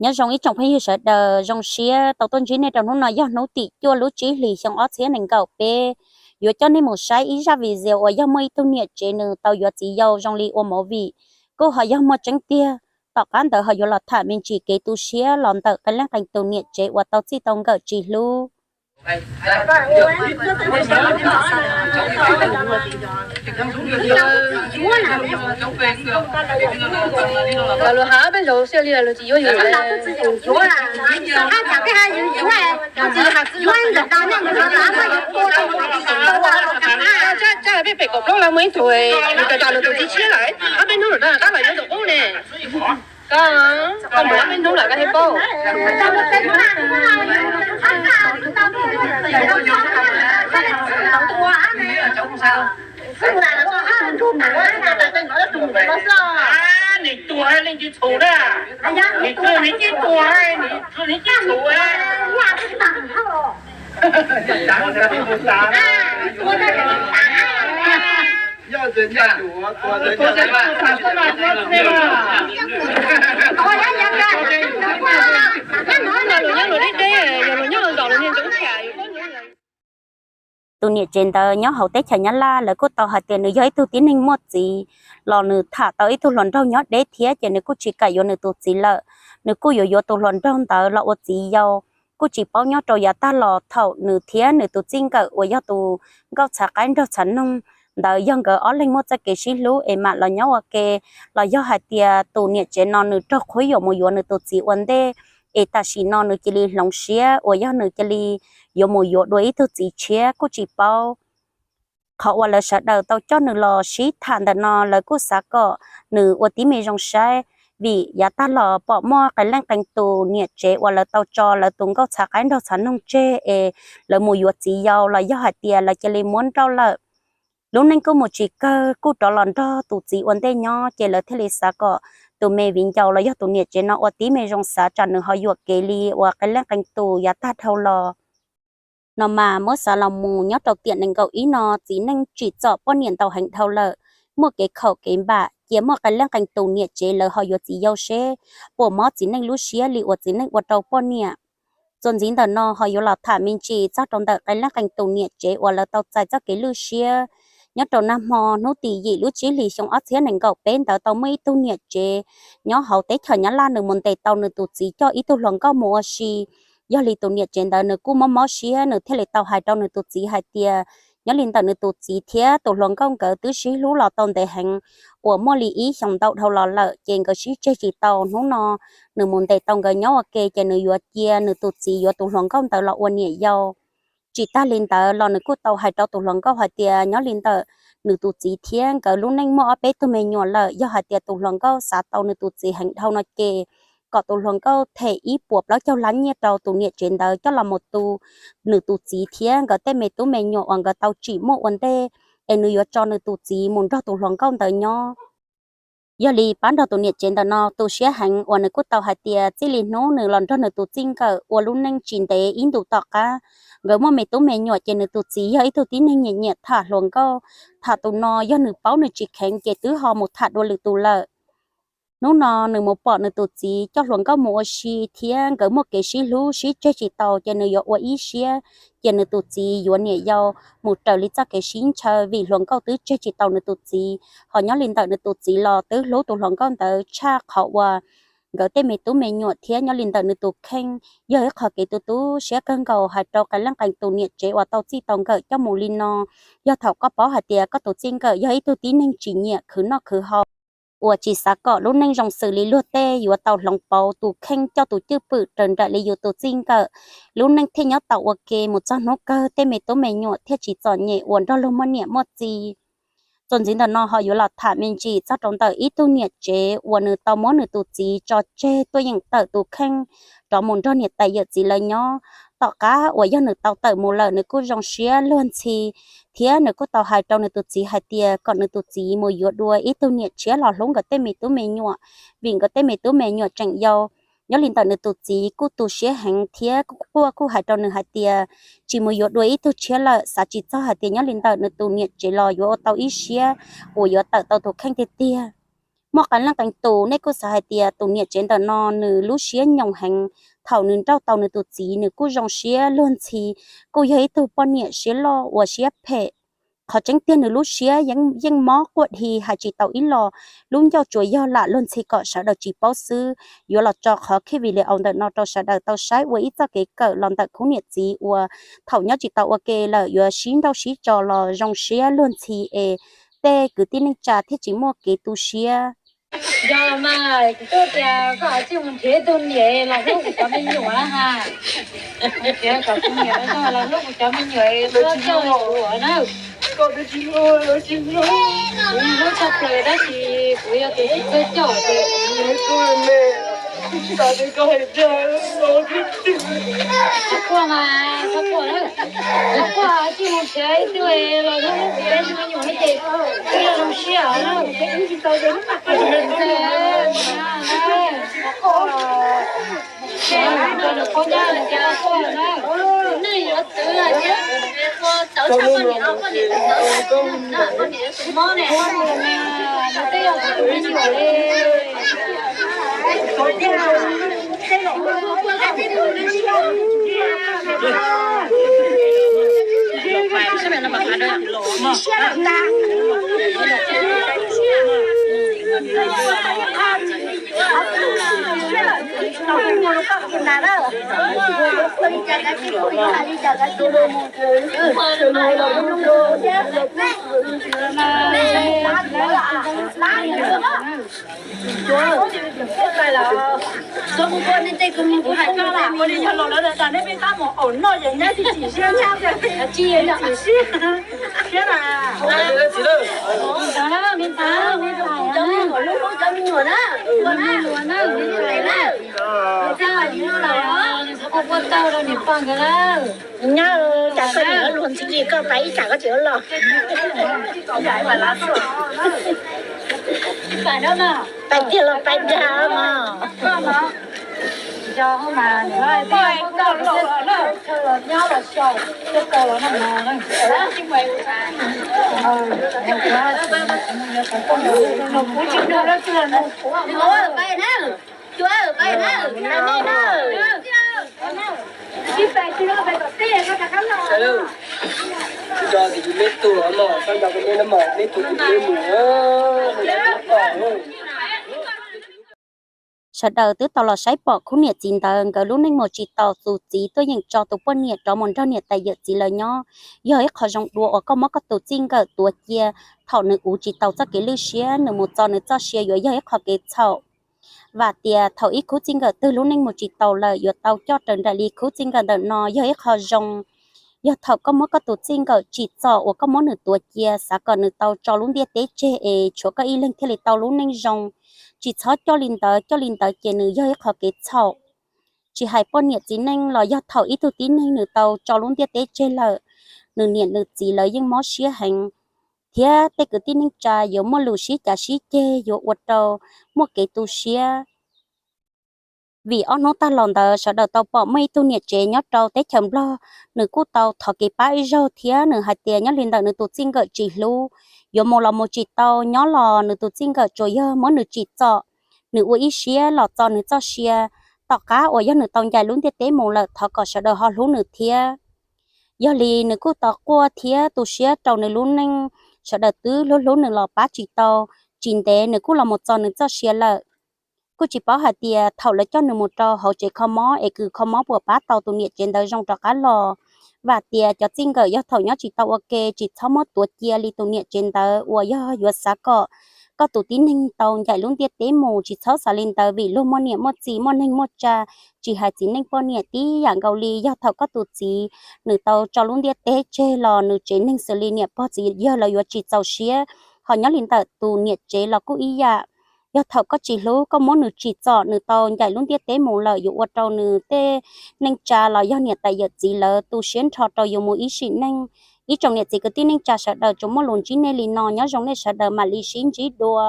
Nyob zoo ib tsoom phooj ywg sawv daws, zoo siab tau tuaj ntsib nej rau hnub no yog hnub tim cuaj lub tsib hlis xyoo ob txhiab nees nkaum peb. Yuav coj nej mus saib ib zaj video uas yog muaj ib tug niam tsev nws tau yuav txiv yau zoo li ua movie, kuj ho yog muaj tseeb tiag. Tom qab ntawd ho yuav los tham me ntsis kev tu siab los ntawm qee leej qee tus niam tsev uas tau txij tau nkawm tsis hlub. Peb pem kaum plaub lawv muaj ib tug, nws pes lus tus txiv tshiab lawm, ob peb hnub lawm rov qab los yuav tus qub ne. Koj, koj mus ob peb hnub lawm koj thiaj paub. Nim tuag leej twg txhuv na, nim tuag nim tsis tuag, nim tsis txhuv. Tus niam tsev ntawd nyob hauv teb chaws Nyab Laj, lawv kuj tau hais tias nws yog ib tug tib neeg muaj txiv, los nws tham tau ib tug hluas nraug nyob deb thiab ces nws kuj tsis kam yuav nws tus txiv lawm. Nws kuj yuav yuav tus hluas nraug ntawd los ua txiv yau. Kuj tsis paub nyob rau yav tag los thaum nws thiab nws tus txij nkawm uas yog tus nkauj txhav qaib nraug txhav noog ntawd yog nkawd ob leeg muaj txoj kev sib hlub es mam los nyob ua ke, los yog hais tias tus niam tsev no nws raug qhuab yuam mus yuav nws tus txiv ua ntej, es tam sim no nws cia li hloov siab uas yog nws cia li yuav mus yuav dua ib tug txiv tshiab kuj tsis paub. Qhov uas lawv sawv daws tau coj nws los sib tham ntawm no lawv kuj xav kom nws ua tib me zoo saib, vim yav tag los pom muaj qee leej qee tus niam tsev uas lawv tau tso lawv tus nkauj txhav qaib nraug txhav noog tseg es lawv mus yuav txiv yau los yog hais tias lawv cia li muab nrauj lawm. Lub neej kuj mus tsis kawg kuj rov los nrog tus txiv ua ntej nyob ces lawv thiaj li xav kom tus me viv ncaus los yog tus niam tsev no ua tib me zoo xav tsam nws ho yuam kev li uas qee leej qee tus yav tag dhau los. No mas muab xav los mus nyob rau tiam nees nkaum ib no txiv neej tsim txom poj niam ntau heev dhau lawm, muaj kev khaum kev npam cia muaj qee leej qee tus niam tsev lawv ho yuav txiv yau seb puas mob txiv neej lub siab li uas txiv neej ua rau poj niam. Txuas ntxiv ntawm no ho yuav los tham me ntsis txog rau ntawm qee leej qee tus niam tsev uas lawv tau txais txoj kev lwj siab nyob rau nag hmo hnub tim yim lub tsib hlis xyoo ob txhiab nees nkaum peb ntawd tau muaj ib tug niam tsev nyob hauv teb chaws Nyab Laj nws mus ntes tau nws tus txiv coj ib tug hluas nkauj mus ua si. Yog li tus niam tsev ntawd nws kuj mob mob siab nws thiaj li tau hais rau nws tus txiv hais tias nyob li ntawm nws tus txiv thiab tus hluas nkauj nkawd twb sib hlub los tau ntev heev uas muaj li ib xyoos ntau dhau los lawm ces nkawd sib tseg tsis tau. Hnub no nws mus ntes tau nkawd nyob ua ke ces nws yuav cia nws tus txiv yuav tus hluas nkauj ntawd los ua niam yau. Tsis tag li ntawd los nws kuj tau hais rau tus hluas nkauj hais tias nyob li ntawm nws tus txiv thiab nkawd lub neej muaj ob peb tug me nyuam lawm, yog hais tias tus hluas nkauj xav tau nws tus txiv heev dhau no ces kom tus hluas nkauj them ib puas plaub caug lab nyiaj rau tus niam tsev ntawd coj los mus tu nws tus txiv thiab nkawd tej me tub me nyuam uas nkawd tau tsim muaj ua ntej, es nws yuav tso nws tus txiv mus nrog tus hluas nkauj ntawd nyob. Yog li pab nrog tus niam tsev ntawm no tu siab heev uas nws kuj tau hais tias txij li hnub nws los nrog nws tus txij nkawm ua lub neej tsis ntev ib ntus tom qab, nkawd muaj me tub me nyuam ces nws tus txiv yog ib tug tib neeg nyiam nyiam tham hluas nkauj, tham tus no yog nws paub nws tsis kheev ces twb ho mus tham dua lwm tus lawm. Hnub no nws mus pom nws tus txiv coj hluas nkauj mus ua si thiab nkawd muaj kev sib hlub sib tseg tsis tau ces nws yuav ua ib siab cia nws tus txiv yuav niam yau mus raws li txoj kev sib ntshaw vim hluas nkauj twb tseg tsis tau nws tus txiv, ho nyob li ntawm nws tus txiv los twb hlub tus hluas nkauj ntawd tshaj qhov uas nkawd tej me tub me nyuam thiab nyob li ntawm nws tus kheej. Yog ib qho kev tu tu siab kawg nkaus hais rau qee leej qee tus niam tsev uas tau txij tau nkawm coj mus li no. Yog thaum koj paub hais tias koj tus txij nkawm yog ib tug tib neeg tsis nyiam khwv noj khwv haus, uas tsis xav kom lub neej zoo xws li luag tej yuav tau hloov pauv tus kheej coj tus cwj pwm raws nraim li yus tus txij nkawm, lub neej thiaj nyob tau ua ke mus txog hnub kawg tej me tub me nyuam thiaj tsis txom nyem uas nrog luag muaj niam muaj txiv. Txuas ntxiv ntawm no ho yuav los tham me ntsis txog rau ntawm ib tug niam tsev uas nws tau muab nws tus txiv tso tseg tuaj yeem tawm tus kheej rov mus nrog niam tais yawm txiv lawv nyob. Tom qab uas yog nws tau tawm mus lawm nws kuj zoo siab luag ntxhi, thiab nws kuj tau hais rau nws tus txiv hais tias kom nws tus txiv mus yuav dua ib tug niam tshiab los hlub nkawd tej me tub me nyuam, vim nkawd tej me tub me nyuam tseem yau. Nyob li ntawm nws tus txiv kuj tu siab heev thiab kuj quaj kuj hais rau nws hais tias tsis mus yuav dua ib tug tshiab lawm, xav tsis txog hais tias nyob li ntawm nws tus niam tsev los yuav ua tau ib siab uas yuav tawm tau tus kheej tiag tiag. Muaj qee leej qee tus nej kuj xav hais tias tus niam tsev ntawm no nws lub siab nyoos heev, thaum nws nrauj tau nws tus txiv nws kuj zoo siab luag ntxhi, kuj yog ib tug poj niam siab loj uas siab phem. Qhov tseeb tiag nws lub siab yeej mob quaj dhi hais tsis tau ib los, lub ncauj tsuas yog lam luag ntxhi kom sawv daws tsis paub xwb. Yuav los tso qhov khib video ntawm no rau sawv daws tau saib ua ib txoj kev kawm los ntawm khub niam txiv uas thaum nyob tsis tau ua ke lawm yuav sib nrauj sib tso los zoo siab luag ntxhi es tej kwv tij neej tsa thiaj tsis muaj kev tu siab. Yog mas kuv twb tias koj tsis mus nrhiav tus niam los hlub kuv cov me nyuam na ha. Nrhiav kom tus niam los hlub kuv cov me nyuam, hlub coj kuv na. Kuv hlub tshaj plaws tab sis kuv yog tus tsis txawj coj ces txhob quaj mas, txhob quaj na. Txhob quaj, tsis mus nrhiav ib tug los hlub hlub kuv cov me nyuam no ces kuv yog zoo siab na. Kuv hais koj ua li yog los lawv tas neb peb tab mus aum noj yam nyab tsis txim siab nyab, tsis txim siab, siab na. Me ntxhais, me ntxhais, hlub hlub cov me nyuam na, me nyuam na, me ntxhais na. Txhob quaj tawg rau niam pog nkawd na. Nyob cas koj niam luag ntxhi li koj pais ib tsam koj tseem los. Pais tiag los pais dag mog. Pais na, pais na. Sawv daws twb tau los saib pom khub niam txiv ntawd nkawd lub neej mus tsis tau, tus txiv tuaj yeem tso tus poj niam rov mus nrog niam tais yawm txiv lawv nyob. Yog ib qho zoo dua uas koj muab koj tus txij nkawm tuav cia, thaum nws uv tsis tau txoj kev lwj siab nws mus txo nws txoj sia yuav yog ib qho kev txhaum. Vam tias thaum ib khub txij nkawm twg lub neej mus tsis taus lawm yuav tau coj raws nraim li khub txij nkawm ntawm no yog ib qho zoo. Yog thaum koj muab koj tus txij nkawm tsim txom uas koj muab nws tuav cia xav kom nws tau tso lub ntiaj teb tseg es tshuav koj ib leeg thiaj li tau lub neej zoo, tsis txhob coj li ntawd, coj li ntawd ces nws yog ib qho kev txhaum. Tsis hais poj niam txiv neej los yog thaum ib tug tib neeg nws tau tso lub ntiaj teb tseg lawm, nws niam nws txiv lawv yeej mob siab heev, thiab tej kwv tij neej tsa yuav muaj lus sib cav sib ceg yuav ua rau muaj kev tu siab. Vim ob hnub tag los ntawd sawv daws tau pom muaj ib tug niam tsev nyob rau teb chaws Nplog, nws kuj tau thov kev pab ib zaug thiab nws hais tias nyob li ntawm nws tus txij nkawm tsis hlub, yuav mus los mus tsis tau, nyob los nws tus txij nkawm tsuas yog muab nws tsim txom, nws ua ib siab los txo nws txoj sia. Tom qab uas yog nws tau ncaim lub ntiaj teb mus lawm thov kom sawv daws ho hlub nws thiab. Yog li nws kuj tau quaj thiab tu siab rau nws lub neej, sawv daws twb hlub hlub nws los pab tsis tau, tsis ntev nws kuj los mus txo nws txoj sia lawm. Kuj tsis paub hais tias thaum lawv coj nws mus rau hauv tsev kho mob es kws kho mob puas pab tau tus niam tsev ntawd zoo rov qab los. Vam tias cov txij nkawm yog thaum nyob tsis tau ua ke tsis txhob muab tuav cia li tus niam tsev ntawd uas yog yuav xav kom koj tus tib neeg tau ncaim lub ntiaj teb mus, tsis txhob xav li ntawd vim luag muaj niam muaj txiv muaj neeg muaj tsa, tsis hais txiv neej poj niam tib yam nkaus li. Yog thaum koj tus txiv nws tau tso lub ntiaj teb tseg los nws tsev neeg xws li niam pog txiv yawg lawv yuav tsis txaus siab, ho nyob li ntawm tus niam tsev los kuj ib yam. Yog thaum koj tsis hlub koj muab nws tsim txom nws tau ncaim lub ntiaj teb mus lawm yuav ua rau nws tej neej tsa los yog niam tais yawm txiv lawv tu siab nrho rau yus mus ib sim neej. Ib tsoom niam txiv kwv tij neej tsa sawv daws tsuas muaj lus ntsib nej li no, nyob zoo nej sawv daws mam li sib ntsib dua.